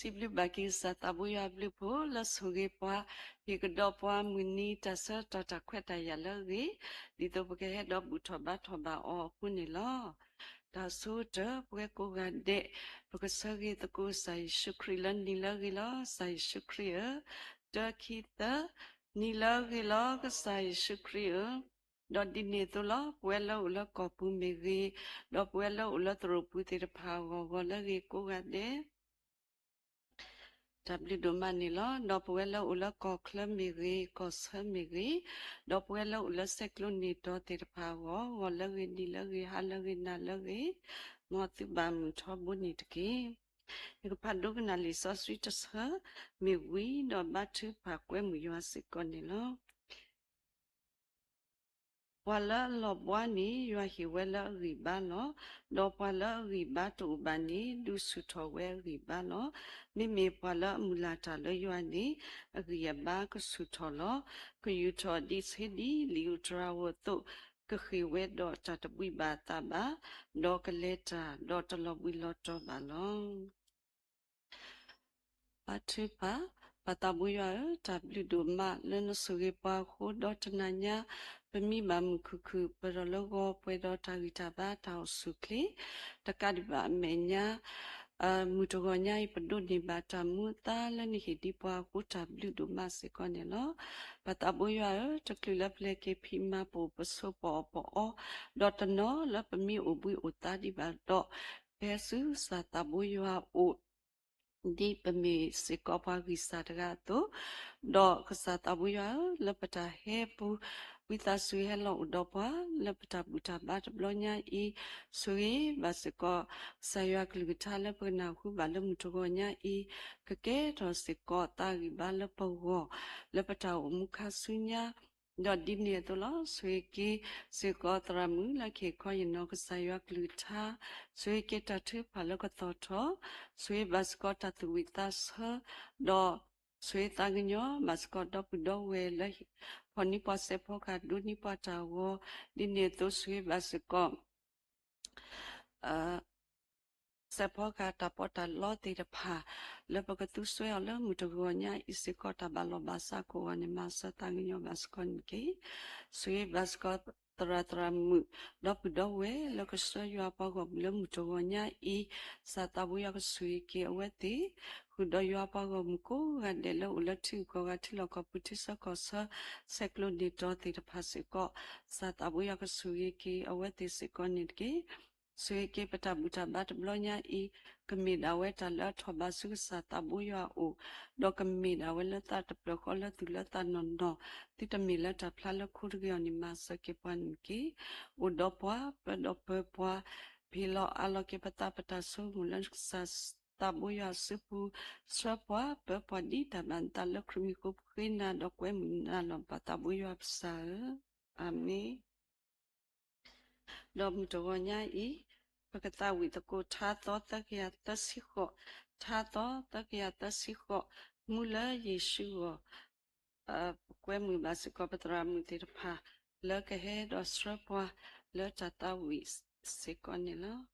စံးဘျုးဘၣ်က့ၤကစၢ်သးဘိယွၤအဘျုးအဖှိၣ် လၢဆိၣ်ဂ့ၤပှၤ ဟ့ၣ်ကဒီးပှၤမုၢ်နံၤတၢ်ဆၢကတီၢ်တၢ်ခွဲးတၢ်ယာ်လၢအဂ့ၤ, ဒ်သိးပကဟဲဒီးဘူၣ်ထီၣ်ဘါထီၣ်ဘၣ်အီၤအဃိန့ၣ်လီၤ. တၢ်ဆိကတၢၢ် ပဝဲကိးဂၤဒဲး ပကဆၢဂ့ၤသကိးကစၢ်ယ့ၣ်ၡူးခရံာ်လၢနံၤလၢအဂ့ၤလီၤ. ကစၢ်ယ့ၣ်ၡူးခရံာ်ဧၢ, တၢ ခံ သၢ, နံၤလၢအဂ့ၤလီၤ ကစၢ်ယ့ၣ်ၡူးခရံာ်ဧၢ. ဒီးဒ်န့ၣ်အသိးလီၤ. ပဝဲလၢအိၣ်လၢကီၢ်ပူၤမ့ၢ်ဂ့ၤ, ဒီးပဝဲလၢအိၣ်လၢသရိာ်ပူၤသ့ၣ်တဖၣ်အဂီၢ် ဂီၤလၢအဂ့ၤကိးဂၤဒဲး တၢ်ဘျုးဒိၣ်မးန့ၣ်လီၤ. ဒီးပဝဲလၢအိၣ်လၢကီၢ်ချၢမ့ၢ်ဂ့ၤ, ကီၢ်ဆၢမ့ၢ်ဂ့ၤ, ဒီးပဝဲလၢအိၣ်လၢဆဲးကျိးန့ၢ်တီၤသ့ၣ်တဖၣ်အဂီၢ်, ဂီၤလၢအဂ့ၤ, နံၤလၢအဂ့ၤ, ဟါလၢအဂ့ၤ, နၤလၢအဂ့ၤ, မ်သုဘၣ်မုာ်ထီဘိန့ၣ်တက့ၢ်. ယကဖးဒိကနၣ်လံာ်စီဆှံတဆၢ မ့ၢ်ဝံၤဒီးဘါထုကဖၣ်ကွဲမုာ်ယွၤစ့ၢ်ကီးန့ၣ်လီၤ. ပှၤလၢအလီၤဘှါန့ၣ် ယွၤဟ့ၣ်ဝဲလၢအဂံၢ်ဘါလီၤ. ဒီးပှၤလၢအဂံၢ်ဘါတအိၣ်ဘၣ်န့ၣ် ဒုးဆူၣ်ထီၣ်ဝဲအဂံၢ်ဘါလီၤ. မ့မ့ၢ်ပှၤလၢအမုၢ်လၢ်တၢ်လၢယွၤန့ၣ် အဂံၢ်အဘါကဆူၣ်ထီၣ်လီၤ. ကယူာ်ထီၣ်ဒံးဆှ့ဒံးလံာ်အုၣ်သရၣ်ဧိၤအသိး, ကဃ့ၢ်ဝဲဒီးတၢ်တဘှံးဘၣ်အသးဘၣ်, ဒီးကလဲၤတၢ်ဒီးတလီၤဘှံးလီၤတီၤဘၣ်လီၤ. ဘါထုကဖၣ်, ပၢ်သးဘိယွၤဧၢ, တၢ်ဘျုးဒိၣ်မးလၢနဆိၣ်ဂ့ၤပှၤအဃိ, ဒီးတနၤညါ ပမံဘၣ်မုာ်ခုၣ်ခုၣ် ပၢၢ်ထီၣ်လၢဂီၤ ပှဲၤဒီးတၢ်ဂံၢ်တၢ်ဘါတၢ်အိၣ်ဆူၣ်အိၣ်ချ့, တကးဒံးဘၣ်အမဲာ်ညါ မုၢ်တဂီၤညါအံၤ ပဒိးန့ၢ်ဘၣ်တၢ်မူအသါလၢနဟ့ၣ်ဒံးပှၤအဃိ တၢ်ဘျုးဒိၣ်မးစ့ၢ်ကီးန့ၣ်လီၤ. ပၢ်သးဘိယွၤဧၢ, တချုးလၢပလဲၤက့ၤဖံးမၤပအိၣ်ပဆိးပအီၣ်ပအီ, ဒီးတနီၤလၢပမ့ၢ်အိၣ်ဘှံးအိၣ်သါဒံးဘၣ်ဒီး, ဖဲဆူကစၢ်သးဘိယွၤအအိၣ် ဒ်ပမ့ၢ်စ့ၢ်ကီးပှၤဂံၢ်စၢ်တဂၤအသိး, ဒီးကစၢ်သးဘိယွၤဧၢ, လၢပတၢ်ဟဲပူၤ ဝံသးစူၤဟဲလီၤအိၣ်ဒီးပှၤ လၢပတၢ်ဘူၣ်တၢ်ဘါတဘျီညါအံၤ, ဆိၣ်ဂ့ၤဘၣ်စ့ၢ်ကီး ကစၢ်ယွၤကလုၢ်ကထါလၢပကနၢ်ဟူဘၣ်လၢမုၢ်တဂီၤညါအံၤ, ကကဲထီၣ်စ့ၢ်ကီးသးဂံၢ်ဘါလၢပဂီၢ် လၢပတၢ်အိၣ်မူခါဆူညါ, ဒီးဒ်န့ၣ်အသိးလီၤ. ဆိၣ်ဂ့ၤက့ၤစ့ၢ်ကီးသရၣ်မုၣ်လၢကဟ့ၣ်ခီယနီၢ် ကစၢ်ယွၤကလုၢ်ကထါ, ဆိၣ်ဂ့ၤက့ၤတၢ်ထုကဖၣ်လၢကသီၣ်ထီၣ်, ဆိၣ်ဂ့ၤဘၣ်စ့ၢ်ကီးတၢ်သူၣ်ဝံၣ်သးဆၢ, ဒီးဆိၣ်ဂ့ၤသးကညီၤဘၣ်စ့ၢ်ကီးဒီပုၢ်ဒီဝဲၢ်လၢ ဖီၣ်န့ၢ်ပှၤစဲးဖီကဟၣ်ဒိးန့ၢ်ပှၤတၢ်ဂီၤ, ဒ်န့ၣ်အသိးဆိၣ်ဂ့ၤဘၣ်စ့ၢ်ကီး စဲးဖီကဟၣ်တၢ်ပီးတၢ်လီသ့ၣ်တဖၣ် လၢပကသူစွဲအီၤလၢမုၢ်တဂီၤညါအံၤစ့ၢ်ကီး တၢ်ဘၣ်လီၢ်ဘၣ်စးကိးဂၤန့ၣ် မၤစၢၤသးကညီၤဘၣ်စ့ၢ်ကီးန့ၣ်တက့ၢ်. ဆိၣ်ဂ့ၤဘၣ်စ့ၢ်ကီးသရၣ်သရၣ်မုၣ် ဒီပုၢ်ဒီဝဲၢ်လၢကဆှၢယွၤပှၤဂီၢ်မုၢ်လၢမုၢ်တဂီၤညါအံၤ, ကစၢ်သးဘိယွၤကဆိၣ်ဂ့ၤက့ၤအဝဲသ့ၣ်, ဃုာ်ဒီးယွၤပှၤဂီၢ်မုၢ်ကိးဂၤဒဲးလၢအိၣ်လၢထံဂုၤကီၢ်ဂၤ ထံလီၢ်ကီၢ်ပူၤ ထံဆၢကီၢ်ဆၢ ဆဲးကျိးန့ၢ်တီၤသ့ၣ်တဖၣ်စ့ၢ်ကီး, ကစၢ်သးဘိယွၤကဆိၣ်ဂ့ၤက့ၤအဝဲသ့ၣ်စ့ၢ်ကီးန့ၣ်တက့ၢ်. ဆိၣ်ဂ့ၤက့ၤပတၢ်ဘူၣ်တၢ်ဘါတဘျီညါအံၤ, ကမ့ၢ်ဒၣ်ဝဲတၢ်လၢအထီၣ်ဘးဆူကစၢ်သးဘိယွၤအအိၣ်, ဒီးကမ့ၢ်ဒၣ်ဝဲလၢသးတဖျၢၣ်ဃီလၢသူၣ်လၢသးနီၢ်နီၢ်, သုတမ့ၢ်လၢတၢ်ဖျါလၢခိတဂ့ၤအီၤန့ၣ် မၤစၢၤက့ၤပှၤန့ၣ်တက့ၢ်. အိၣ်ဒီးပှၤ, ပၢဒီးပၢၤပှၤ, ဖ့ၣ်လီၤအးလီၤက့ၤပသးပတၢ်ဆိကမိၣ်လၢကစၢ်သးဘိယွၤအစုပူၤ, ဆှၢပှၤ, ပၢပှၤဒ်တၢ်ဘၣ်နသးလၢခရံာ်မံၤအဃိ ပဃ့နၤဒီးကွဲမုာ်နၤလီၤ. ပၢ်သးဘိယွၤပကစၢ်ဧၢ, အၤမ့ၣ်. ဒီးမုၢ်တဂီၤညါအံၤ, ပကသးဝံၣ်သကိးထါသီသၢကယၤသၢဆံဃိး, ထါသီသၢကယၤသၢဆံဃိး, မူလၢယ့ၣ်ၡူးအဂီၢ်, ပကွဲမုာ်ဘၣ်စ့ၢ်ကီးပသရၣ်မုၣ်သ့ၣ်တဖၣ် လၢကဟဲဒီးဆှၢပှၤလၢတၢ်သးဝံၣ်စ့ၢ်ကီးန့ၣ်လီၤ.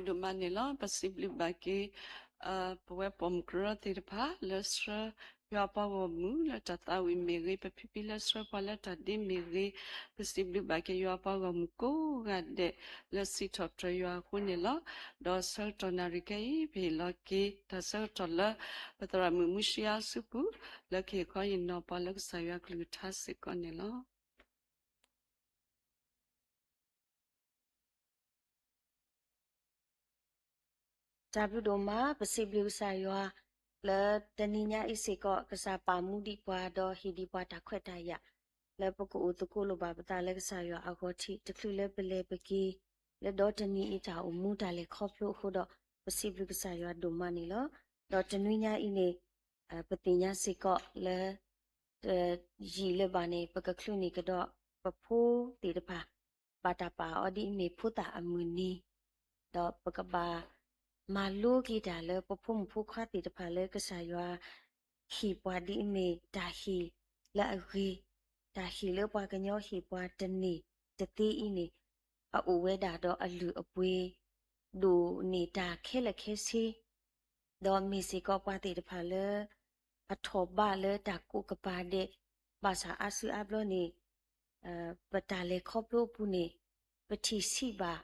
ဒိၣ်မးန့ၣ်လီၤ. ပစံးဘျုးဘၣ်က့ၤ ပဝဲပိာ်မုၣ်ကရၢသ့ၣ်တဖၣ် လၢဆှၢယွၤပှၤဂီၢ်မုၢ်လၢတၢ်သးဝံၣ်မ့ၢ်ဂ့ၤ, ပဖံဖံလၢဆှၢပှၤလၢတၢ်ဒ့မ့ၢ်ဂ့ၤ, ပစံးဘျုးဘၣ်က့ၤယွၤပှၤဂီၢ်မုၢ်ကိးဂၤဒဲး လၢစံးထီၣ်ပတြၢၤယွၤအဃိန့ၣ်လီၤ. ဒီးဆၢကတီၢ်နၣ်ရံၣ်ခဲအံၤ ပဟ့ၣ်လီၤက့ၤတၢ်ဆၢကတီၢ်လၢ ပသရၣ်မုၣ်မူရှံအစုပူၤ လၢကဟ့ၣ်ခီဟ့ၣ်နီၤပှၤလၢကစၢ်ယွၤကလုၢ်ကထါစ့ၢ်ကီးန့ၣ်လီၤ. တၢ်ဘျုးဒိၣ်မး, ပစံးဘျုးကစၢ်ယွၤ လၢတနံၤညါအံၤစ့ၢ်ကီး ကစၢ်ပာ်မူဒံးပှၤ ဒီးဟ့ၣ်ဒံးပှၤတၢ်ခွဲးတၢ်ယာ် လၢပကအိၣ်သကိးလိာ်ဘၣ်ပသးလၢကစၢ်ယွၤအဂီၢ်ထံး တချုးလၢပလဲၤပက့ၤ လၢဒီတနံၤအံၤတၢ်အိၣ်မူတၢ်လဲၤခီဖျိအဃိဒီး ပစံးဘျုးကစၢ်ယွၤဒိၣ်မးန့ၣ်လီၤ. ဒီးတနွံညါအံၤန့ၣ် ပသ့ၣ်ညါစ့ၢ်ကီးလၢ တယံာ်လၢၤဘၣ်န့ၣ် ပကချုးန့ၢ်ကဒီးပဖိသ့ၣ်တဖၣ် ဘၣ်တၢ်ပာ်အီၤဒ်အမ့ၢ်ဖိသၣ်အမုၢ်နံၤ, ဒီးပကဘၣ်မၤလိက့ၤတၢ်လၢပဖိမုၣ်ဖိခွါသ့ၣ်တဖၣ်လၢကစၢ်ယွၤဟ့ၣ်ပှၤဒ်အမ့ၢ်တၢ်ဟ့ၣ်လၢအဂ့ၤ, တၢ်ဟ့ၣ်လၢပှၤကညီဟ့ၣ်ပှၤတန့ၢ်တသ့အံၤန့ၣ် အအိၣ်ဝဲဒၣ်ဒီးအလုၢ်အပှ့ၤ ဒိၣ်န့ၢ်တၢ်ခဲလၢာ်ခဲဆ့ ဒီးမ့ၢ်စ့ၢ်ကီးပှၤသ့ၣ်တဖၣ်လၢ အထီၣ်ဘးလၢတၢ်ကိးကပၤဒဲး ဘၣ်ဆၣ်အါစုအါဘျီန့ၣ် ပတၢ်လဲၤခီဖျိအပူၤန့ၣ် ပထံၣ်ဆံးဘၣ်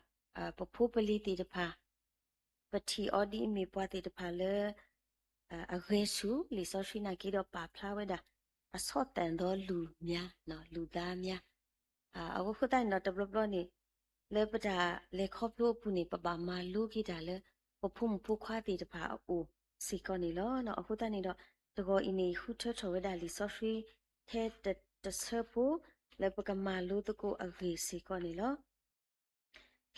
ပဖိပလံၤသ့ၣ်တဖၣ် ပထံၣ်အီၤဒ်အမ့ၢ်ပှၤသ့ၣ်တဖၣ်လၢ အဂဲၤဆူၣ် လံာ်စီဆှံနာ်က့ဒီးပာ်ဖျါဝဲဒၣ် အဆီၣ်သၣ်ဒီးလူၤမၠါ လူၤသးမၠါ အဃိသတးန့ၣ်ဒီးတဘျီဘျီန့ၣ် လၢပတၢ်လဲၤခီဖျိအပူၤန့ၣ် ပဘၣ်မၤလိက့ၤတၢ်လၢ ပဖိမုၣ်ဖိခွါသ့ၣ်တဖၣ်အအိၣ်စ့ၢ်ကီးန့ၣ်လီၤ. အဃိသတးန့ၣ်ဒီး တဂီၤအံၤန့ၣ် ယဃုထၢထီၣ်ဝဲဒၣ်လံာ်စီဆှံ ထဲတဆၢဖိ လၢပကမၤလိသကိးအဂ့ၢ်စ့ၢ်ကီးန့ၣ်လီၤ.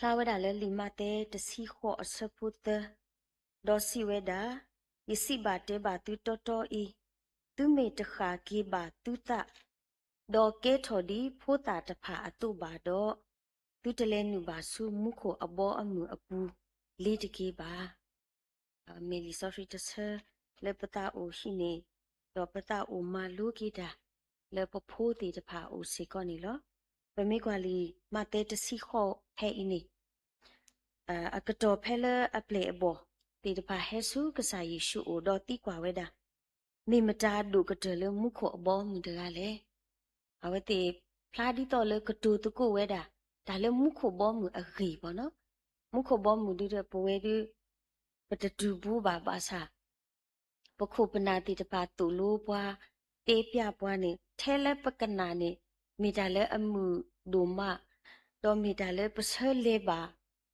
ဖျါဝဲဒၣ်လၢလံာ်မးသဲတဆံဃိးအဆၢဖိသၢ, ဒီးစံးဝဲဒၣ်, ယစံးဘၣ်တဲဘၣ်သုတီတီအံၤ, သုမ့ၢ်တဃၣ်က့ၤဘၣ်သုသး, ဒီးကဲထီၣ်ဒ်ဖိသၣ်တဖၣ်အသိးဘၣ်ဒီး, သုတလဲၤနုာ်ဘၣ်ဆူမူခိၣ်အဘီအမုၢ်အပူၤလ့ၤတက့ၤဘၣ်. မ့ၢ်လံာ်စီဆှံတဆၢ လၢပသးအိၣ်ဟံးန့ၢ် ဒီးပသးအိၣ်မၤလိက့ၤတၢ် လၢပဖိသ့ၣ်တဖၣ်အအိၣ်စ့ၢ်ကီးန့ၣ်လီၤ. ပမ့ၢ်ကွၢ်လံာ်မးသဲတဆံဃိးဖဲအံၤန့ၣ် အကတီၢ်ဖဲလၢအပျဲၢ်အဘီၣ်သ့ၣ်တဖၣ်ဟဲဆူကစၢ်ယ့ၣ်ၡူးအအိၣ်ဒီးသံကွၢ်ဝဲဒၣ်, မ့ၢ်မတၤဒိၣ်ကတၢၢ်လၢမူခိၣ်အဘီအမုၢ်တဂၤလဲၣ်. အဝဲသ့ၣ်ဖျါဒ်သိးလၢကတိၤသကိးဝဲဒၣ် တၢ်လၢမူခိၣ်ဘီမုၢ်အဂ့ၢ်ဘၣ်နီၤ. မူခိၣ်ဘီမုၢ်ဒုဒီးပဝဲဒု ပတတုၤဘူးဘၣ်ဘၣ်ဆၣ် ပခိၣ်ပနၢ်သ့ၣ်တဖၣ်သိၣ်လိပှၤ တဲပျၢ်ပှၤန့ၣ် ထဲလၢပကနၣ်န့ၣ် မ့ၢ်တၢ်လၢအမုာ်ဒိၣ်မး, ဒီးမ့ၢ်တၢ်လၢပဆၢလဲၤဘၣ်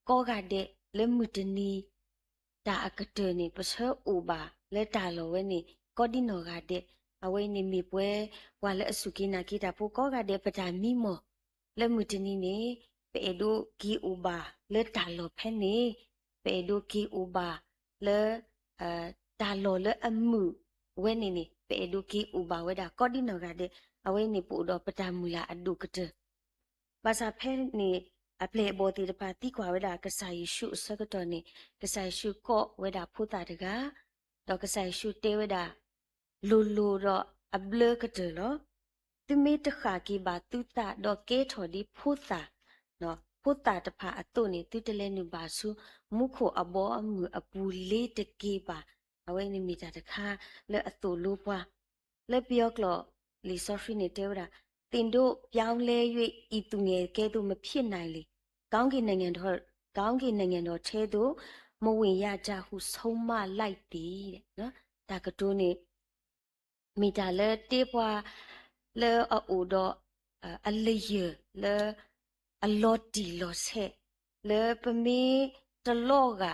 ကိးဂၤဒဲး လၢမုၢ်တနံၤ တၢ်အကတၢၢ်န့ၣ် ပဆၢအိၣ်ဘၣ်လၢတၢ်လီၢ်ဝဲန့ၣ် ကိးဒံနီၢ်ဂၤဒဲး, အဝဲအံၤန့ၣ်မ့ၢ်ပဝဲ ပှၤလၢအစူၢ်က့ၤနာ်က့ၤတၢ်ဖိကိးဂၤဒဲး ပတၢ်မံမီၢ် လၢမုၢ်တနံၤန့ၣ် ပအဲၣ်ဒိးက့ၤအိၣ်ဘၣ်လၢတၢ်လီၢ်ဖဲန့ၣ်, ပအဲၣ်ဒိးက့ၤအိၣ်ဘၣ်လၢ တၢ်လီၢ်လၢအမုာ်ဝဲန့ၣ်န့ၣ် ပအဲၣ်ဒိးက့ၤအိၣ်ဘၣ်ဝဲဒၣ်ကိးဒံနီၢ်ဂၤဒဲး, အဝဲန့ၣ်ပအိၣ်ဒီးပတၢ်မုၢ်လၢ်အဒိၣ်ကတၢၢ် ဘၣ်ဆၣ်ဖဲန့ၣ် အပျဲၢ်အဘီၣ်သ့ၣ်တဖၣ်သံကွၢ်ဝဲဒၣ်ကစၢ်ယ့ၣ်ၡူးအဆၢကတီၢ်န့ၣ် ကစၢ်ယ့ၣ်ၡူးကိးဝဲဒၣ်ဖိသၣ်တဂၤ, ဒီးကစၢ်ယ့ၣ်ၡူးတဲဝဲဒၣ် လိၤလိၤဒီးအဘျၢကတၢၢ်လီၤ. သုမ့ၢ်တဃၣ်က့ၤဘၣ်သုသးဒီးကဲထီၣ်ဒ်ဖိသၣ်, ဖိသၣ်တဖၣ်အသိးန့ၣ် သုတလဲၤနုာ်ဘၣ်ဆူမူခိၣ်အဘီအမုၢ်အပူၤလ့ၤတက့ၤဘၣ်. အဝဲန့ၣ်မ့ၢ်တၢ်တခါလၢအသိၣ်လိပှၤ လၢပယီၤကျိာ်လံာ်စီဆှံန့ၣ်တဲဝဲဒၣ်, သင်တို့ပြောင်းလဲ၍ ဤသူငယ်ကဲသို့ မဖြစ်နိုင်လေ, ကောင်းကင်နိုင်ငံတော်, ကောင်းကင်နိုင်ငံတော်ထဲသို့ မဝင်ရကြဟု ဆုံးမလိုက်သည်. တၢ်ကတိၤန့ၣ် မ့ၢ်တၢ်လၢတဲပှၤလၢအအိၣ်ဒီး အလယၢၢ်လၢ အလီၤတံၢ်လီၤဆဲး လၢပမ့ၢ်တလီၤ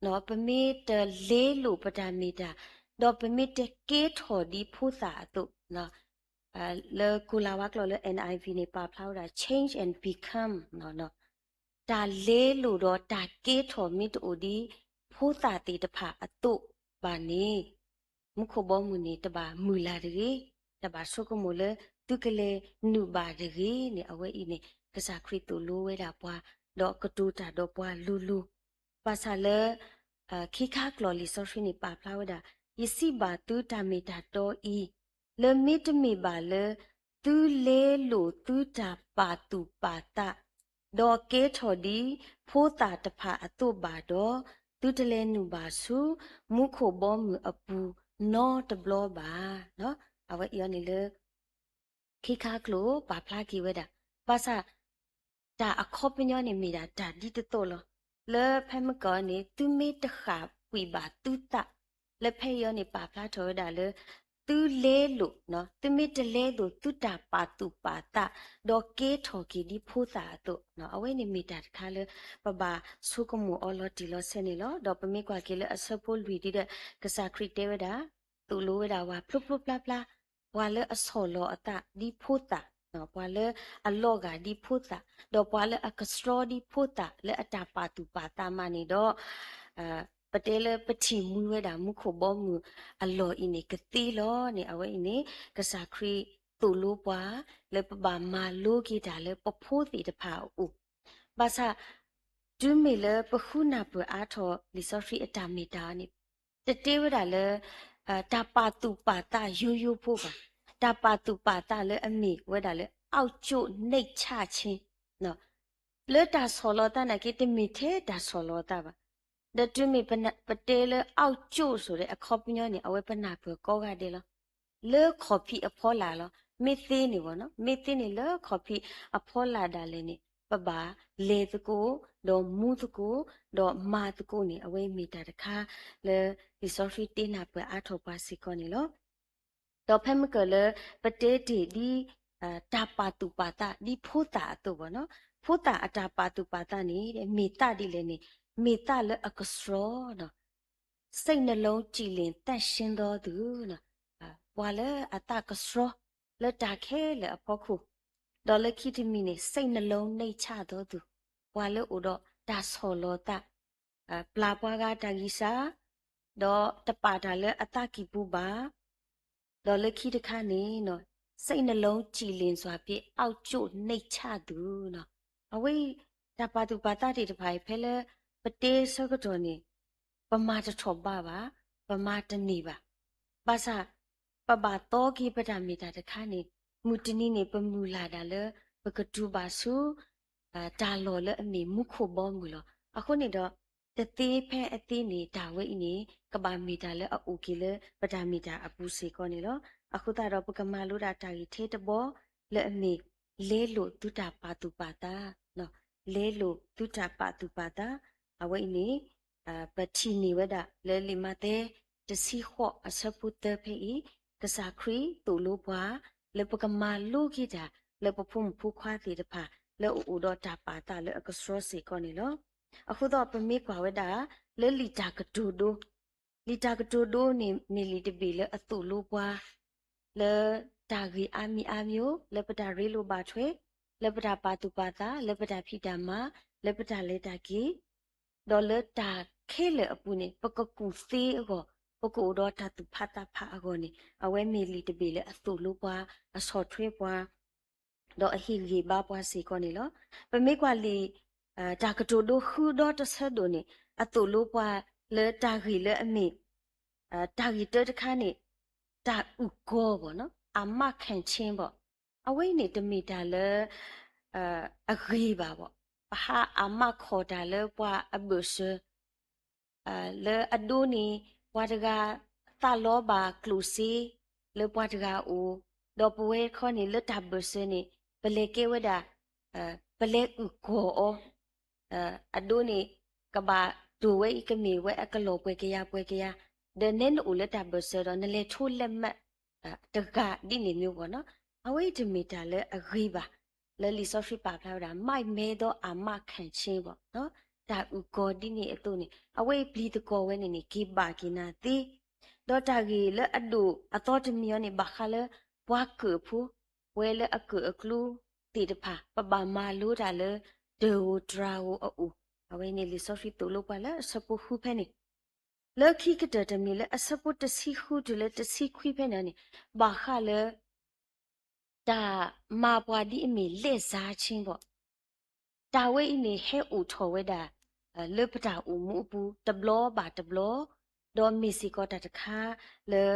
ဂာ်, ပမ့ၢ်တလဲလိာ်ပတၢ်မ့ၢ်တၢ်, ဒီးပမ့ၢ်တကဲထီၣ်ဒ်ဖိသၣ်အသိး, လၢကိၤလၤဝါကျိာ်လၢ NIV န့ၣ် ပာ်ဖျါဝဲဒၣ် change and become တၢ်လဲလိာ်ဒီးတၢ်ကဲထီၣ်မ့ၢ်တအိၣ်ဒ်ဖိသၣ်သ့ၣ်တဖၣ်အသိးဘၣ်န့ၣ် မူခိၣ်ဘီမုၢ်န့ၣ် တဘၣ်မုၢ်လၢ်တဂ့ၤ, တဘၣ်ဆိကမိၣ်လၢသုကလဲၤနုာ်ဘၣ်တဂ့ၤန့ၣ် အဝဲအံၤန့ၣ် ကစၢ်ခရံာ်သိၣ်လိဝဲဒၣ်ပှၤ, ဒီးကတိၤတၢ်ဒီးပှၤလိၤလိၤ, ဘၣ်ဆၣ်လၢ ခံခါကျိာ်လံာ်စီဆှံန့ၣ် ပာ်ဖျါဝဲဒၣ်, ယစံးဘၣ်သုတၢ်မ့ၢ်တၢ်တီအံၤ, လၢမ့တမ့ၢ်ဘၣ်လၢ သုလဲလိာ်သုတၢ်ပာ်သူၣ်ပာ်သး ဒီးကဲထီၣ်ဒ်ဖိသၣ်တဖၣ်အသိးဘၣ်ဒီး, သုတလဲၤနုာ်ဘၣ်ဆူမူခိၣ်ဘီမုၢ်အပူၤနီတဘျီဘၣ်. အဝဲအံၤန့ၣ်လၢ ခံခါကျိၤပာ်ဖျါက့ၤဝဲဒၣ်, ဘၣ်ဆၣ် တၢ်အခီပညီန့ၣ်မ့ၢ်ဒၣ်တၢ်ဒ်တသိးလီၤ. လၢဖဲမုၢ်ကီၢ်န့ၣ် သုမ့ၢ်တဃၣ်ကွံာ်ဘၣ်သုသး, လၢဖဲအံၤန့ၣ် ပာ်ဖျါထီၣ်ဝဲဒၣ်လၢ သုလဲလိာ်, သုမ့ၢ်တလဲလိာ်သုတၢ်ပာ်သူၣ်ပာ်သး, ဒီးကဲထီၣ်က့ၤဒ်ဖိသၣ်အသိး, အဝဲန့ၣ်မ့ၢ်တၢ်တခါလၢ ပဘၣ်ဆိကမိၣ်အီၤလီၤတံၢ်လီၤဆဲးန့ၣ်လီၤ. ဒီးပမ့ၢ်ကွၢ်က့ၤလၢအဆၢဖိလွံၢ်ဒ်ဒီး ကစၢ်ခရံာ်တဲဝဲဒၣ် သိၣ်လိဝဲဒၣ်ပှၤဖျိဖျိဖျါဖျါ, ပှၤလၢအဆီၣ်လီၤအသးဒ်ဖိသၣ်, ပှၤလၢအလီၤဂာ်ဒ်ဖိသၣ်, ဒီးပှၤလၢအကဆှီဒ်ဖိသၣ်လၢအတၢ်ပာ်သူၣ်ပာ်သးမးန့ၣ်ဒီး, ပတဲလၢပထံၣ်မှံဝဲဒၣ်မူခိၣ်ဘီမုၢ်အလီၢ်အံၤန့ၣ်ကသ့လီၤန့ၣ်, အဝဲအံၤန့ၣ် ကစၢ်ခရံာ်သိၣ်လိပှၤ လၢပဘၣ်မၤလိက့ၤတၢ်လၢပဖိသ့ၣ်တဖၣ်အအိၣ်, ဘၣ်ဆၣ် တုၤမ့ၢ်လၢပဃုနၢ်ပၢၢ်အါထီၣ်လံာ်စီဆှံအတၢ်မ့ၢ်တၢ်အီၤန့ၣ်, တတဲဝဲဒၣ်လၢ တၢ်ပာ်သူၣ်ပာ်သးယိယိဖိဘၣ်, တၢ်ပာ်သူၣ်ပာ်သးလၢအမ့ၢ်ဝဲဒၣ်လၢ အောက်ကျိတ်နှိမ်ချခြင်း, လၢတၢ်ဆီၣ်လီၤသးနာ်က့ တမ့ၢ်ထဲတၢ်ဆီၣ်လီၤသးဘၣ်. ဒီးတုၤမ့ၢ်ပတဲလၢ အောက်ကျိတ် ဆိုတဲ့ အခီပညီန့ၣ် အဝဲပနၢ်ပၢၢ်ကိးဂၤဒဲးလီၤ. လၢခီၣ်ဖံးအဖီလာ်လီၤ. မ့ၢ်သ့န့ၣ်ဘၣ်နီၤ, မ့ၢ်သ့န့ၣ်လၢခီၣ်ဖံးအဖီလာ်ဒၣ်လဲာ်န့ၣ် ပဘၣ်လဲၤသကိး, ဒီးမူသကိး, ဒီးမၤသကိးန့ၣ် အဝဲမ့ၢ်တၢ်တခါလၢ လံာ်စီဆှံတ့နၢ်ပၢၢ်အါထီၣ်ပှၤစ့ၢ်ကီးန့ၣ်လီၤ. ဒီးဖဲမုၢ်ကၢၢ်လၢ ပတဲတ့ၢ်ဒ် တၢ်ပာ်သူၣ်ပာ်သးဒ်ဖိသၣ်အသိးဘၣ်နီၤ, ဖိသၣ်အတၢ်ပာ်သူၣ်ပာ်သးန့ၣ် မ့ၢ်သးဒ်လဲၣ်န့ၣ် မ့ၢ်သးလၢအကဆှီနီၤ, စိတ်နှလုံးကြည်လင်သန့်ရှင်းသောသူနီၤ, ပှၤလၢအသးကဆှီ လၢတၢ်ခဲလၢာ်အဖီခိၣ်, ဒီးလၢခံတမံၤန့ၣ် စိတ်နှလုံးနှိမ်ချသောသူ, ပှၤလၢအိၣ်ဒီးတၢ်ဆီၣ်လီၤသး, ပျၢ်ပှၤဂၤတၢ်ဂံၢ်စၢ်, ဒီးတပာ်တၢ်လၢအသးကံၢ်ပူၤဘၣ်, ဒီးလၢခံတခါန့ၣ် စိတ်နှလုံးကြည်လင်စွာဖြင့် အောက်ကျိတ်နှိမ်ချသူနီၤ, အဝဲအံၤ တၢ်ပာ်သူၣ်ပာ်သးသ့ၣ်တဖၣ်အံၤ ဖဲလၢပတဲဆၢကတီၢ်န့ၣ် ပမၤတထီၣ်ဘးဘၣ်, ပမၤတန့ၢ်ဘၣ်. ဘၣ်ဆၣ် ပဘၣ်သီက့ၤပတၢ်မ့ၢ်တၢ်တခါန့ၣ် မုၢ်တနံၤန့ၣ် ပမုၢ်လၢ်ဒၣ်လၢ ပကတုၤဘၣ်ဆူ တၢ်လီၢ်လၢအမ့ၢ်မူခိၣ်ဘီမုၢ်လီၤ. အဃိန့ၣ်ဒီး တသ့ဖဲအသ့န့ၣ် တၢ်ဝဲအံၤန့ၣ် ကဘၣ်မ့ၢ်တၢ်လၢအအိၣ်က့ၤလၢပတၢ်မ့ၢ်တၢ်အပူၤစ့ၢ်ကီးန့ၣ်လီၤ. အဃိသတးဒီး ပကမၤလိဒၣ်တၢ်ဂ့ၢ်ထဲတဘီ လၢအမ့ၢ် လဲလိာ်သုတၢ်ပာ်သူၣ်ပာ်သး, လဲလိာ်သုတၢ်ပာ်သူၣ်ပာ်သး, အဝဲအံၤန့ၣ် ပထံၣ်န့ၢ်ဝဲဒၣ်လၢလံာ်မးသဲ တဆံဃိးအဆၢဖိသၢဖဲအံၤ, ကစၢ်ခရံာ်သိၣ်လိပှၤ လၢပကမၤလိက့ၤတၢ် လၢပဖိမုၣ်ဖိခွါသ့ၣ်တဖၣ် လၢအအိၣ်ဒီးတၢ်ပာ်သးလၢအကဆှီစ့ၢ်ကီးန့ၣ်လီၤ. အဃိသတး ပမ့ၢ်ကွၢ်ဝဲဒၣ် လၢလံာ်တၢ်ကတိၤဒိ, လံာ်တၢ်ကတိၤဒိန့ၣ် မ့ၢ်လံာ်တဘ့ၣ်လၢအသိၣ်လိပှၤ လၢတၢ်ဂ့ၢ်အါမံၤအါမံၤ, လၢပတၢ်ရ့လိာ်ဘၣ်ထွဲ, လၢပတၢ်ပာ်သူၣ်ပာ်သး, လၢပတၢ်ဖံးတၢ်မၤ, လၢပတၢ်လဲၤတၢ်က့ၤ, ဒီးလၢတၢ်ခဲလၢာ်အပူၤန့ၣ် ပကကူၣ်သ့အဂီၢ်, ပကအိၣ်ဒီးတၢ်သူၣ်ဖးသးဖးအဂီၢ်န့ၣ် အဝဲမ့ၢ်လံာ်တဘ့ၣ်လၢအသိၣ်လိပှၤ, အဆီၣ်ထွဲပှၤ, ဒီးအဟ့ၣ်ဂံၢ်ဘါပှၤစ့ၢ်ကီးန့ၣ်လီၤ. ပမ့ၢ်ကွၢ်လံာ် တၢ်ကတိၤဒိဃုဒီတဆၢဒိၣ်န့ၣ် အသိၣ်လိပှၤလၢတၢ်ဂ့ၢ်လၢအမ့ၢ် တၢ်ဂ့ၢ်တၢတခါန့ၣ် တၢ်အုၣ်ကီၤဘၣ်နီၤ, အမးခၣ်ဆ့ဘၣ်. အဝဲအံၤန့ၣ်တမ့ၢ်တၢ်လၢ အဂ့ၤဘၣ်ဘၣ်. ပဟးအမးခီၣ်တၢ်လၢပှၤအဘၢၣ်စၢၤ လၢအဒိန့ၣ် ပှၤတဂၤသးလီဘၣ်ကျိၣ်စ့ လၢပှၤတဂၤအအိၣ်, ဒီးပဝဲခီန့ၣ် လၢတၢ်ဘၢၣ်စၢၤန့ၣ် ပလဲၤကဲဝဲဒၣ် ပလဲၤအုၣ်ကီၤအီၤ, အဒိန့ၣ် ကဘၣ်တိၢ်ဝဲအံၤကမ့ၢ်ဝဲအကလီၢ်ပှဲၤကယၤပှဲၤကယၤ, ဒီးနဲနအိၣ်လၢတၢ်ဘၢၣ်စၢၤဒီး နလဲၤထိလဲးမး တဂၤဒ်န့ၣ်မ့ၢ်ဘၣ်နီၤ, အဝဲအံၤတမ့ၢ်တၢ်လၢအဂ့ၤဘၣ်. လၢလံာ်စီဆှံပာ်ဖျါဝဲဒၣ် မိုက်မဲသော အာမခံခြင်းဘၣ်, တၢ်အုၣ်ကီၤဒ်န့ၣ်အသိးန့ၣ် အဝဲအံၤပျံၤသကီၢ်ဝဲန့ၣ်န့ၣ် က့ၤဘၣ်က့ၤနၤသ့, ဒီးတၢ်ဂ့ၢ်လၢအဒိၣ်အသီတမံၤအံၤန့ၣ် ဘၣ်ဃးလၢ ပှၤကၢၣ်ဖိ, ပဝဲလၢအကၢၣ်အကျူသ့ၣ်တဖၣ် ပဘၣ်မၤလိတၢ်လၢ တၢ်ဧိၤတြၤဧိၤအအိၣ်, အဝဲန့ၣ်လံာ်စီဆှံသိၣ်လိပှၤလၢအဆၢဖိဃုဖဲန့ၣ် လၢခံကတၢၢ်တမံၤလၢအဆၢဖိတဆံဃုတုၤလၢတဆံခွံဖဲန့ၣ်န့ၣ် ဘၣ်ဃးလၢ တၢ်မၤပှၤဒ်အမ့ၢ် လဲၣ်စါဆ့ဘၣ်, တၢ်ဝဲအံၤန့ၣ် ဟဲအိၣ်ထီၣ်ဝဲဒၣ် လၢပတၢ်အိၣ်မူအပူၤ တဘျီဘၣ်တဘျီ, ဒီးမ့ၢ်စ့ၢ်ကီးတၢ်တခါလၢ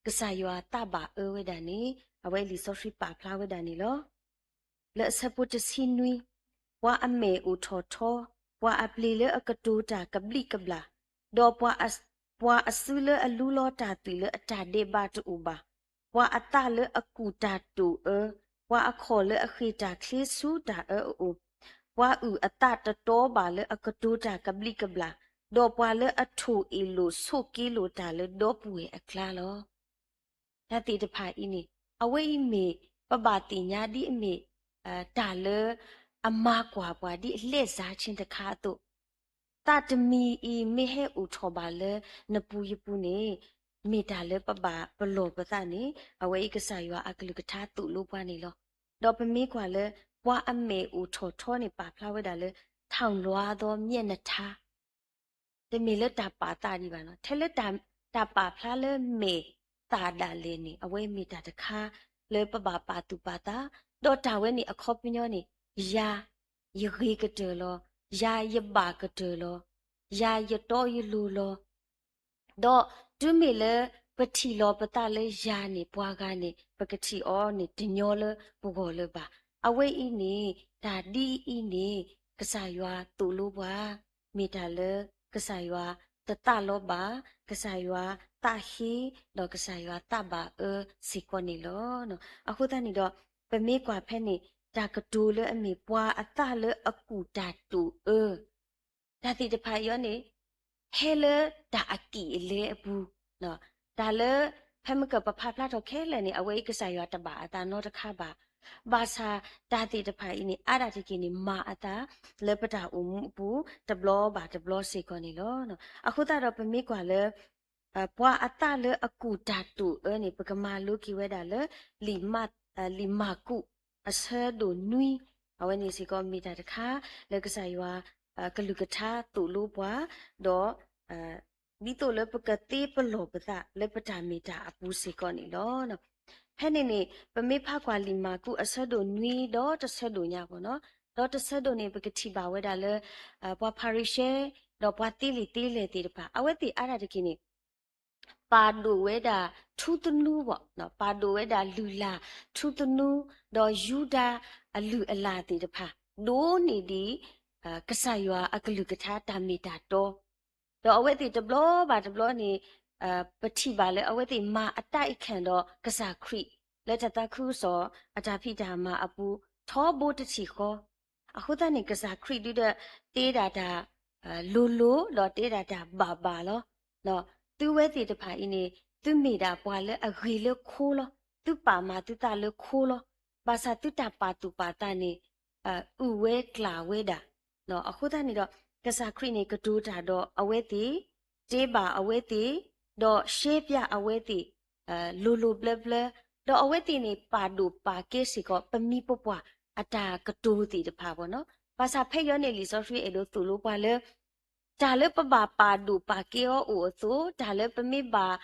ကစၢ်ယွၤသးဘၣ်အၢဝဲဒၣ်န့ၣ် အဝဲလံာ်စီဆှံပာ်ဖျါဝဲဒၣ်န့ၣ်လီၤ. လၢအဆၢဖိတဆံနွံ, ပှၤအမဲာ်အိးထီၣ်ထီ, ပှၤအပျ့ၤလၢအကတိၤတၢ်ကဘျံးကဘျၣ်, ဒီးပှၤအစုလၢအလူလီၤတၢ်သွံၣ်လၢအတၢ်ဒဲးဘးတအိၣ်ဘၣ်, ပှၤအသးလၢအကူၣ်တၢ်တိာ်အၢ, ပှၤအခီၣ်လၢအဃ့ၢ်တၢ်ချ့ဆူတၢ်အၢအအိၣ်, ပှၤအုၣ်အသးတတီဘၣ်လၢအကတိၤတၢ်ကဘျံးကဘျၣ်, ဒီးပှၤလၢအထိၣ်အ့ၣ်လိာ်ဆိးက့လိာ်တၢ်လၢဒီပုၢ်ဝဲၢ်အကျါလီၤ. တၢ်သ့ၣ်တဖၣ်အံၤန့ၣ် အဝဲအံၤမ့ၢ်ပဘၣ်သ့ၣ်ညါဒ်အမ့ၢ် တၢ်လၢအမၤကွၢ်ပှၤဒ်အလဲၤစါဆ့တခါအသိး, သးတမံၤအံၤမ့ၢ်ဟဲအိၣ်ထီၣ်ဘၣ်လၢနပူၤယပူၤန့ၣ် မ့ၢ်တၢ်လၢပဘၣ်ပလီၢ်ပသးန့ၣ် အဝဲအံၤကစၢ်ယွၤအကလုၢ်ကထါသိၣ်လိပှၤန့ၣ်လီၤ. ဒီးပမ့ၢ်ကွၢ်လၢ ပှၤအမဲာ်အိၣ်ထီၣ်ထီန့ၣ် ပာ်ဖျါဝဲဒၣ်လၢ ထောင်လွှားသောမျက်နှာ တမ့ၢ်လၢတၢ်ပာ်သးဒံးဘၣ်နီၤ. ထဲလၢတၢ်ပာ်ဖျါလၢမဲာ်သးဒၣ်လဲာ်န့ၣ် အဝဲမ့ၢ်တၢ်တခါလၢပဘၣ်ပာ်သူၣ်ပာ်သး, ဒီးတၢ်ဝဲန့ၣ်အခီပညီန့ၣ် ယၤ, ယဂ့ၤကတၢၢ်လီၤ, ယၤယဘၣ်ကတၢၢ်လီၤ, ယၤယတီယလိၤလီၤ. ဒီးတုၤမ့ၢ်လၢပထံၣ်လီၤပသးလၢယၤန့ၣ် ပှၤဂၤန့ၣ် ပကထံၣ်အီၤန့ၣ်တညီလၢပဂီၢ်လၢၤဘၣ်. အဝဲအံၤန့ၣ် တၢ်ဒ်အံၤန့ၣ် ကစၢ်ယွၤသိၣ်လိပှၤ မ့ၢ်တၢ်လၢကစၢ်ယွၤတသးလီဘၣ်, ကစၢ်ယွၤသးဟ့, ဒီးကစၢ်ယွၤသးဘၣ်အၢစ့ၢ်ကီးန့ၣ်လီၤ. အဃိသတးန့ၣ်ဒီး ပမ့ၢ်ကွၢ်ဖဲန့ၣ် တၢ်ကတိၤလၢအမ့ၢ်ပှၤအသးလၢအကူၣ်တၢ်တိာ်အၢ တၢ်သ့ၣ်တဖၣ်အံၤန့ၣ် ဟဲလၢတၢ်အကံၣ်အလဲအပူၤ, တၢ်လၢ ဖဲမ့ၢ်ကပာ်ဖျါထီၣ်ခဲလၢာ်န့ၣ် အဝဲအံၤကစၢ်ယွၤတဘၣ်အသးနီတခါဘၣ်. ဘၣ်ဆၣ်တၢ်သ့ၣ်တဖၣ်အံၤန့ၣ် အါဒၣ်တက့ၢ်န့ၣ် မၤအသးလၢပတၢ်အိၣ်မူအပူၤ တဘျီဘၣ်တဘျီစ့ၢ်ကီးန့ၣ်လီၤ. အဃိသတးဒီးပမ့ၢ်ကွၢ်လၢ ပှၤအသးလၢအကူၣ်တၢ်တိာ်အၢန့ၣ် ပကမၤလိက့ၤဝဲဒၣ်လၢ လံာ်မၢ်ကူး အဆၢဒိၣ်နွံ, အဝဲန့ၣ်စ့ၢ်ကီးမ့ၢ်တၢ်တခါ လၢကစၢ်ယွၤ ကလုၢ်ကထါသိၣ်လိပှၤ, ဒီး ဒ်သိးလၢပကသ့ပလီၢ်ပသးလၢပတၢ်မ့ၢ်တၢ်အပူၤစ့ၢ်ကီးန့ၣ်လီၤ. ဖဲန့ၣ်န့ၣ် ပမ့ၢ်ဖးကွၢ်လံာ်မၢ်ကူးအဆၢဒိၣ်နွံဒီးတဆၢဒိၣ်ညါဘၣ်နီၤ, ဒီးတဆၢဒိၣ်န့ၣ် ပကထံၣ်ဘၣ်ဝဲဒၣ်လၢ ပှၤဖၤရံၤၡဲ ဒီးပှၤသ့လံာ်သ့လဲၢ်သ့ၣ်တဖၣ် အဝဲသ့ၣ်အါဒၣ်တက့ၢ်န့ၣ် ပာ်ဒိၣ်ဝဲဒၣ်ထူသနူဘၣ်, ပာ်ဒိၣ်ဝဲဒၣ်လုၢ်လၢ်ထူသနူ, ဒီးယူဒၤအလုၢ်အလၢ်သ့ၣ်တဖၣ် ဒိၣ်န့ၢ်ဒံး ကစၢ်ယွၤအကလုၢ်ကထါတၢ်မ့ၢ်တၢ်တီ, ဒီးအဝဲသ့ၣ်တဘျီဘၣ်တဘျီန့ၣ် ပထံၣ်ဘၣ်လၢအဝဲသ့ၣ်မၤအတၢ်အံးခဲၣ်ဒီးကစၢ်ခရံာ် လၢတၢ်သးခုကစီၣ်အတၢ်ဖံးတၢ်မၤအပူၤ ထီဘိတထံၣ်ဃီ, အဃိသတးန့ၣ် ကစၢ်ခရံာ်ဒုဒီး တ့ဒၣ်တၢ် လိၤလိၤ ဒီးတ့ဒၣ်တၢ်ဘၣ်ဘၣ်လီၤ. သုဝဲသ့ၣ်တဖၣ်အံၤန့ၣ် သုမ့ၢ်ဒၣ်ပှၤလၢအဂ့ၤလၢခိလီၤ. သုပာ်မၤသုသးလၢခိလီၤ. ဘၣ်ဆၣ်သုတၢ်ပာ်သူၣ်ပာ်သးန့ၣ် အုၣ်ဝဲကျၣ်ဝဲဒၣ်. အဃိသတးန့ၣ်ဒီး ကစၢ်ခရံာ်န့ၣ် ကတိၤတၢ်ဒီးအဝဲသ့ၣ်, တ့ဘၣ်အဝဲသ့ၣ်, ဒီးရှဲပၠးအဝဲသ့ၣ် လိၤလိၤဘျၢဘျၢ, ဒီးအဝဲသ့ၣ်န့ၣ် ပာ်ဒိၣ်ပာ်ကဲစ့ၢ်ကီး ပမိၢ်ပပၢ်အတၢ်ကတိၤသ့ၣ်တဖၣ်ဘၣ်နီၤ. ဘၣ်ဆၣ်ဖဲယဲန့ၣ် လံာ်စီဆှံအဲၣ်ဒိးသိၣ်လိပှၤလၢ တၢ်လၢပဘၣ်ပာ်ဒိၣ်ပာ်ကဲအီၤအိၣ်အသိး တၢ်လၢပမ့ၢ်ဘၣ်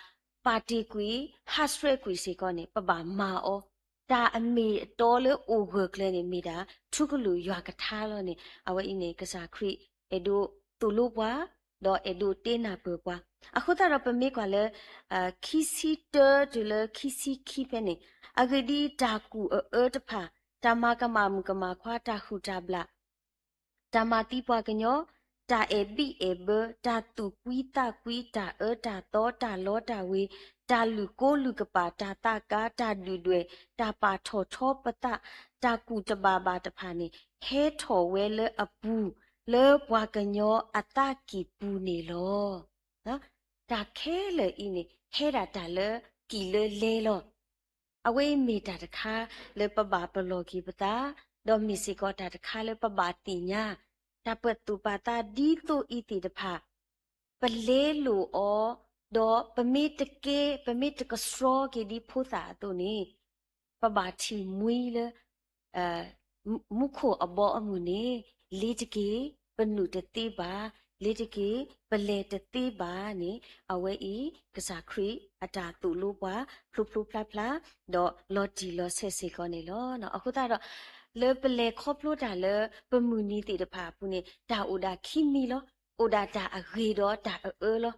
ပာ်တ့ၢ်ကွံာ် ဟးဆှဲးကွံာ်စ့ၢ်ကီးန့ၣ် ပဘၣ်မၤအီၤ, တၢ်အမ့ၢ်အတီလၢအိၣ်ဂၢၢ်ကျၢၤန့ၣ် မ့ၢ်ဒၣ်ထူကလုာ်ယွၤကထါလီၤန့ၣ် အဝဲအံၤန့ၣ် ကစၢ်ခရံာ်အဲၣ်ဒိးသိၣ်လိပှၤ ဒီးအဲၣ်ဒိးတ့နၢ်ပၢၢ်ပှၤ. အဃိသတးဒီးပမ့ၢ်ကွၢ်လၢ ခံဆံတၢတုၤလၢခံဆံခံဖဲန့ၣ်, အဂ့ၢ်ဒ်အံၤ, တၢ်ကူၣ်အအၢတဖၣ်, တၢ်မၤကမၣ်မုၣ်ကမၣ်ခွါ, တၢ်ဟုၣ်တၢ်ဘျၣ်, တၢ်မၤသံပှၤကညီ, တၢ်အဲၣ်ဘံၣ်အဲၣ်ဘၢ, တၢ်သူၣ်ကွံသးကွံ, တၢ်အၢတၢ်သီ, တၢ်လီတၢ်ဝ့ၤ, တၢ်လုၢ်ကိလုၢ်ကပာ်, တၢ်သးကါ, တၢ်ဒုၣ်ဒွဲၣ်, တၢ်ပာ်ထီၣ်ထီပသး, တၢ်ကူၣ်တဘၣ်ဘၣ်တဖၣ်န့ၣ် ဟဲထီၣ်ဝဲလၢအပူၤ လၢပှၤကညီအသးကံၢ်ပူၤန့ၣ်လီၤ. တၢ်ခဲလၢာ်အံၤန့ၣ် ဟဲဒၣ်တၢ်လၢကံၢ်လၢလဲလီၤ. အဝဲအံၤမ့ၢ်တၢ်တခါလၢပဘၣ်ပလီၢ်က့ၤပသး, ဒီးမ့ၢ်စ့ၢ်ကီးတၢ်တခါလၢပဘၣ်သ့ၣ်ညါ, တၢ်ပာ်သူၣ်ပာ်သးဒ်သိးအံၤသ့ၣ်တဖၣ် ပလဲလိာ်အီၤ, ဒီးပမ့ၢ်တကဲ, ပမ့ၢ်တကဆှီက့ၤဒ်ဖိသၣ်အသိးန့ၣ်, ပဘၣ်ထံၣ်မှံလၢ မူခိၣ်အဘီအမုၢ်န့ၣ် လ့ၤတက့ၢ်, ပနုာ်တသ့ဘၣ်, လ့ၤတက့ၢ်, ပလဲၤတသ့ဘၣ်န့ၣ် အဝဲအံၤ ကစၢ်ခရံာ်အတၢ်သိၣ်လိပှၤ ဖျိဖျိဖျါဖျါ ဒီးလီၤတံၢ်လီၤဆဲးစ့ၢ်ကီးန့ၣ်လီၤ. အဃိသတးဒီး လၢပလဲၤခီဖျိတၢ်လၢပမုၢ်နံၤသ့ၣ်တဖၣ်အပူၤန့ၣ် တၢ်အိၣ်ဒၣ်ခံမံၤလီၤ. အိၣ်ဒၣ်တၢ်အဂ့ၤဒီးတၢ်အအၢလီၤ.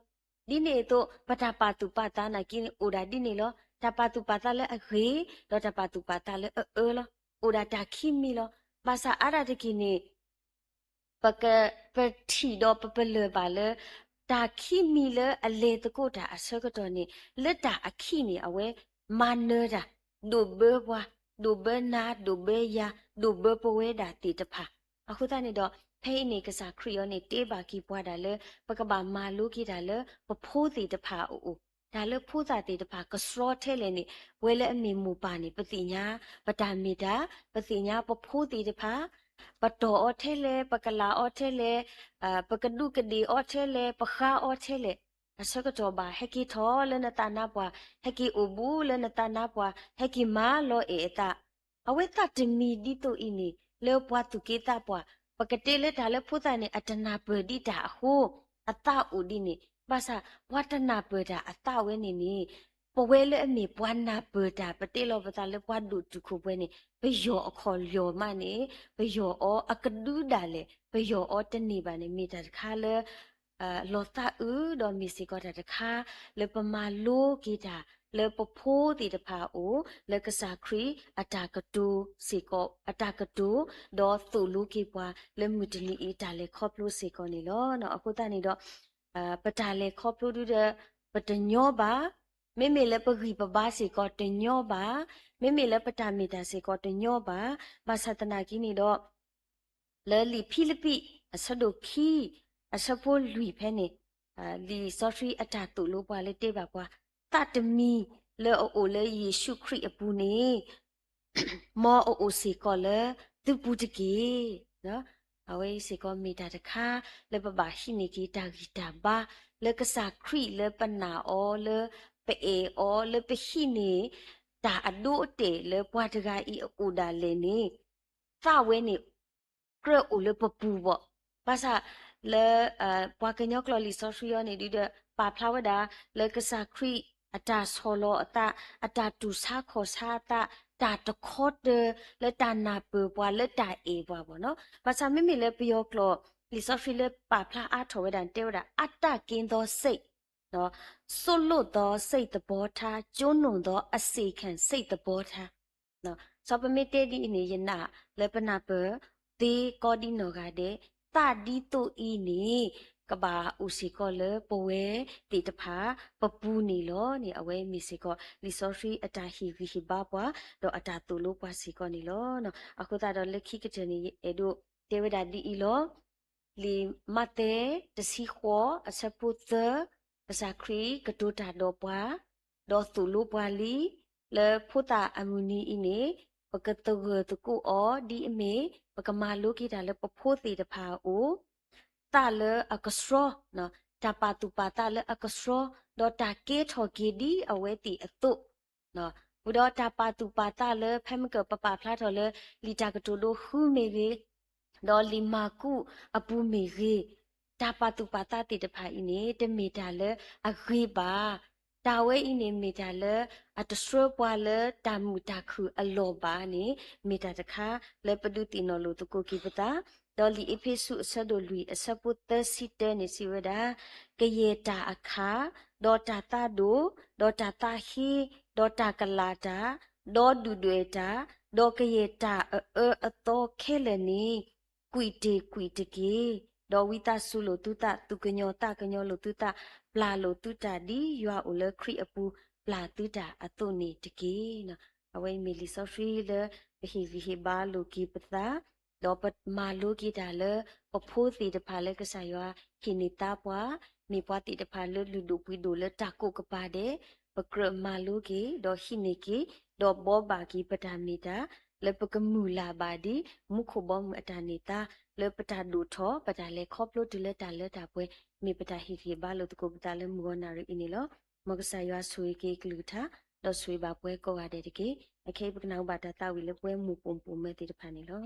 ဒ်န့ၣ်အသိး ပတၢ်ပာ်သူၣ်ပာ်သးနာ်က့န့ၣ် အိၣ်ဒၣ်ဒ်န့ၣ်လီၤ. တၢ်ပာ်သူၣ်ပာ်သးလၢအဂ့ၤ ဒီးတၢ်ပာ်သူၣ်ပာ်သးလၢအအၢလီၤ. အိၣ်ဒၣ်တၢ်ခံမံၤလီၤ. ဘၣ်ဆၣ်အါဒၣ်တက့ၢ်န့ၣ် ပက, ပထံၣ်ဒီးပပလၢၢ်ဘၣ်လၢ တၢ်ခံမံၤလၢအလဲၤသကိးတၢ်အဆၢကတီၢ်န့ၣ် လၢတၢ်အခံန့ၣ် အဝဲမၤနၢၤတၢ်, ဒိးဘၢပှၤ, ဒိးဘၢနၤ, ဒိးဘၢယၤ, ဒိးဘၢပဝဲဒၣ်သ့ၣ်တဖၣ်. အဃိသတးန့ၣ်ဒီး ဖဲအံၤန့ၣ် ကစၢ်ခရံာ်အံၤန့ၣ် တဲဘၣ်က့ၤပှၤဒၣ်လၢ ပကဘၣ်မၤလိက့ၤတၢ်လၢပဖိသ့ၣ်တဖၣ်အအိၣ်, တၢ်လၢဖိသၣ်သ့ၣ်တဖၣ်ကဆှီထဲလဲၣ်န့ၣ် ပဝဲလၢအမ့ၢ်မိၢ်ပၢ်န့ၣ် ပသ့ၣ်ညါ ပတၢ်မ့ၢ်တၢ်, ပသ့ၣ်ညါပဖိသ့ၣ်တဖၣ်, ပတီၢ်အီၤထဲလဲၣ်, ပကလးအီၤထဲလဲၣ်, ပကဒူးကဒ့ၣ်အီၤထဲလဲၣ်, ပဃါအီၤထဲလဲၣ်, အဆၢကတီၢ်ဘၣ် ဟဲက့ၤထီၣ်လၢနသးနါပှၢ်, ဟဲက့ၤအိၣ်ဘူးလၢနသးနါပှၢ်, ဟဲက့ၤမၤလီၤအဲၣ်အသး အဝဲသးတမံၤဒ်သိးအံၤန့ၣ် လၢပှၤသူၣ်က့သးပှၢ်, ပကတဲလၢတၢ်လၢဖိသၣ်န့ၣ် အတနၢ်ပၢၢ်ဒံးတၢ်အဃိ အသးအိၣ်ဒ်န့ၣ်, ဘၣ်ဆၣ် ပှၤတနၢ်ပၢၢ်တၢ်အသးဝဲန့ၣ်န့ၣ်, ပဝဲလၢအမ့ၢ်ပှၤနၢ်ပၢၢ်တၢ် ပတဲလီၤပသးလၢပှၤဒိၣ်တုာ်ခိၣ်ပှဲၤန့ၣ် ပယီၤအခီၣ်လီၤမးန့ၣ် ပယီၤအီၤအကဒုဒၣ်လဲာ်, ပယီၤအီၤတန့ၢ်ဘၣ်န့ၣ် မ့ၢ်တၢ်တခါလၢ လီၤသးအုးဒီးမ့ၢ်စ့ၢ်ကီးတၢ်တခါ လၢပမၤလိက့ၤတၢ် လၢပဖိသ့ၣ်တဖၣ်အအိၣ် လၢကစၢ်ခရံာ်အတၢ်ကတိၤစ့ၢ်ကီး အတၢ်ကတိၤ ဒီးသိၣ်လိက့ၤပှၤလၢမုၢ်တနံၤအံၤတၢ်လဲၤခီဖျိစ့ၢ်ကီးန့ၣ်လီၤ. အဃိသတးန့ၣ်ဒီး ပတၢ်လဲၤခီဖျိဒုဒီး ပတညီဘၣ်, မ့မ့ၢ်လၢပဂံၢ်ပဘါစ့ၢ်ကီးတညီဘၣ်, မ့မ့ၢ်လၢပတၢ်မ့ၢ်တၢ်စ့ၢ်ကီးတညီဘၣ်, ဘၣ်ဆၣ်သနာ်က့န့ၣ်ဒီး လၢလံာ်ဖံလံးပံး အဆၢဒိၣ်ခံ အဆၢဖိလွံၢ်ဖဲန့ၣ်, လံာ်စီဆှံအတၢ်သိၣ်လိပှၤလၢတဲဘၣ်ပှၤ, သးတမံၤလၢအအိၣ်လၢယ့ၣ်ၡူးခရံာ်အပူၤန့ၣ် မ်အအိၣ်စ့ၢ်ကီးလၢသုပူၤတက့ၢ်. အဝဲအံၤစ့ၢ်ကီးမ့ၢ်တၢ်တခါ လၢပဘၣ်ဟံးန့ၢ်က့ၤတၢ်ဂံၢ်တၢ်ဘါ လၢကစၢ်ခရံာ်လၢပနာ်အီၤ လၢပအဲၣ်အီၤ လၢပဟံးန့ၢ် တၢ်အဒိအတဲာ်လၢပှၤတဂၤအံၤအအိၣ်ဒၣ်လဲာ်န့ၣ် သးဝဲန့ၣ် ကြၢးအိၣ်လၢပပူၤဘၣ်. ဘၣ်ဆၣ်လၢ ပှၤကညီကျိာ်လံာ်စီဆှံအံၤန့ၣ်ဒုဒီး ပာ်ဖျါဝဲဒၣ် လၢကစၢ်ခရံာ်အတၢ်ဆီၣ်လီၤအသး, အတၢ်တူၢ်ဆါခီၣ်ဆါအသး, တၢ်တခီတၢၤ လၢတၢ်နၢ်ပၢၢ်ပှၤ လၢတၢ်အဲၣ်ပှၤဘၣ်နီၤ. ဘၣ်ဆၣ်မ့မ့ၢ်လၢပယီၤကျိာ် လံာ်စီဆှံလၢပာ်ဖျါအါထီၣ်ဝဲဒၣ် တဲဝဲဒၣ် အတၢ်က့ၤသီစ့ၣ် ဆိလိၣ်သီစ့ၣ်သဘီထါ, ကၠိနိၣ်သီအစ့ၣ်ခၣ်စ့ၣ်သဘီထါ. စီၤပမ့ၢ်တဲဒ်အံၤန့ၣ် ယနာ်လၢပနၢ်ပၢၢ်သ့ကီဒံနီၢ်ဂၤဒဲး, သးဒ်သိးအံၤန့ၣ် ကဘၣ်အိၣ်စ့ၢ်ကီးလၢပဝဲသ့ၣ်တဖၣ်ပပူၤန့ၣ်လီၤန့ၣ် အဝဲမ့ၢ်စ့ၢ်ကီး လံာ်စီဆှံအတၢ်ဟ့ၣ်ဂံၢ်ဟ့ၣ်ဘါပှၤ ဒီးအတၢ်သိၣ်လိပှၤစ့ၢ်ကီးန့ၣ်လီၤ. အဃိသတးဒီးလၢခံကတၢၢ်န့ၣ် ယအဲၣ်ဒိးတဲဝဲဒၣ်ဒ်အံၤလီၤ. လံာ်မးသဲတဆံဃိး အဆၢဖိသၢ, ကစၢ်ခရံာ်ကတိၤတၢ်ဒီးပှၤ, ဒီးသိၣ်လိပှၤလံ, လၢဖိသၣ်အမုၢ်နံၤအံၤန့ၣ် ပကသဂၢၢ်သကိးအီၤဒ်အမ့ၢ် ပကမၤလိက့ၤတၢ်လၢပဖိသ့ၣ်တဖၣ်အအိၣ် သးလၢအကဆှီ, တၢ်ပာ်သူၣ်ပာ်သးလၢအကဆှီ, ဒီးတၢ်ကဲထီၣ်က့ၤဒ်အဝဲသ့ၣ်အသိး, ဝံၤဒီးတၢ်ပာ်သူၣ်ပာ်သးလၢ ဖဲမ့ၢ်ကပာ်ဖျါထီၣ်လၢ လံာ်တၢ်ကတိၤဒိဃုမ့ၢ်ဂ့ၤ, ဒီးလံာ်မၢ်ကူးအပူၤမ့ၢ်ဂ့ၤ, တၢ်ပာ်သူၣ်ပာ်သးသ့ၣ်တဖၣ်အံၤန့ၣ် တမ့ၢ်တၢ်လၢအဂ့ၤဘၣ်. တၢ်ဝဲအံၤန့ၣ်မ့ၢ်တၢ်လၢအတဆှၢပှၤလၢတၢ်မုာ်တၢ်ခုၣ်အလီၢ်ဘၣ်န့ၣ် မ့ၢ်တၢ်တခါလၢပဒုးသ့ၣ်နီၣ်လိာ်သကိးက့ၤပသး, ဒီးလံာ်အ့းဖ့းစူးအဆၢဒိၣ်လွံၢ်အဆၢဖိသၢဆံတၢန့ၣ်စံးဝဲဒၣ်, ကယဲၢ်တၢ်အခၣ်, ဒီးတၢ်သးဒိၣ်, ဒီးတၢ်သးဟ့, ဒီးတၢ်ကလာ်တၢ်, ဒီးဒုၣ်ဒွဲၣ်တၢ်, ဒီးကယဲၢ်တၢ်အအၢအသီခဲလၢာ်န့ၣ် ကွံာ်တ့ၢ်ကွံာ်တက့ၢ်. ဒီးဝံသးစူၤလိာ်သုသး, သူၣ်ကညီၤသးကညီၤလိာ်သုသး, ပျၢ်လိာ်သုတၢ်ဒ်ယွၤအိၣ်လၢခရံာ်အပူၤ ပျၢ်သုတၢ်အသိးန့ၣ်တက့ၢ်. အဝဲအံၤမ့ၢ်လံာ်စီဆှံလၢပဟ့ၣ်ဂံၢ်ဟ့ၣ်ဘါလိာ်က့ၤပသး, ဒီးပမၤလိက့ၤတၢ်လၢ ပဖိသ့ၣ်တဖၣ်လၢကစၢ်ယွၤဟ့ၣ်န့ၢ်သါပှၤ, မ့ၢ်ပှၤသ့ၣ်တဖၣ်လၢလုၢ်ဒိၣ်ပှ့ၤဒိၣ်လၢတၢ်ကိးကပၤဒဲး, ပကြၢးမၤလိက့ၤ, ဒီးဟံးန့ၢ်က့ၤ, ဒီးဘှီဘၣ်က့ၤပတၢ်မ့ၢ်တၢ်, လၢပကမုၢ်လၢ်ဘၣ်ဒ် မူခိၣ်ဘီမုၢ်အတၢ်န့ၢ်သါ, လၢပတၢ်ဒိၣ်ထီၣ် ပတၢ်လဲၤခီဖျိတုၤလၢတၢ်လၢတၢ်ပှဲၤ, မ့ၢ်ပတၢ်ဟ့ၣ်ဂံၢ်ဟ့ၣ်ဘါလိာ်သကိးပသးလၢမုၢ်ဂီၤနၣ်ရံၣ်အံၤန့ၣ်လီၤ. မ်ကစၢ်ယွၤဆိၣ်ဂ့ၤက့ၤကလုၢ်ကထါ, ဒီးဆိၣ်ဂ့ၤဘၣ်ပှၤကိးဂၤဒဲးတက့ၢ်. အခဲအံၤပကနၢ်ဟူဘၣ်တၢ်သးဝံၣ်လၢပှၤမိၢ်ပိာ်မုၣ်ပိာ်မၢၤသ့ၣ်တဖၣ်န့ၣ်လီၤ.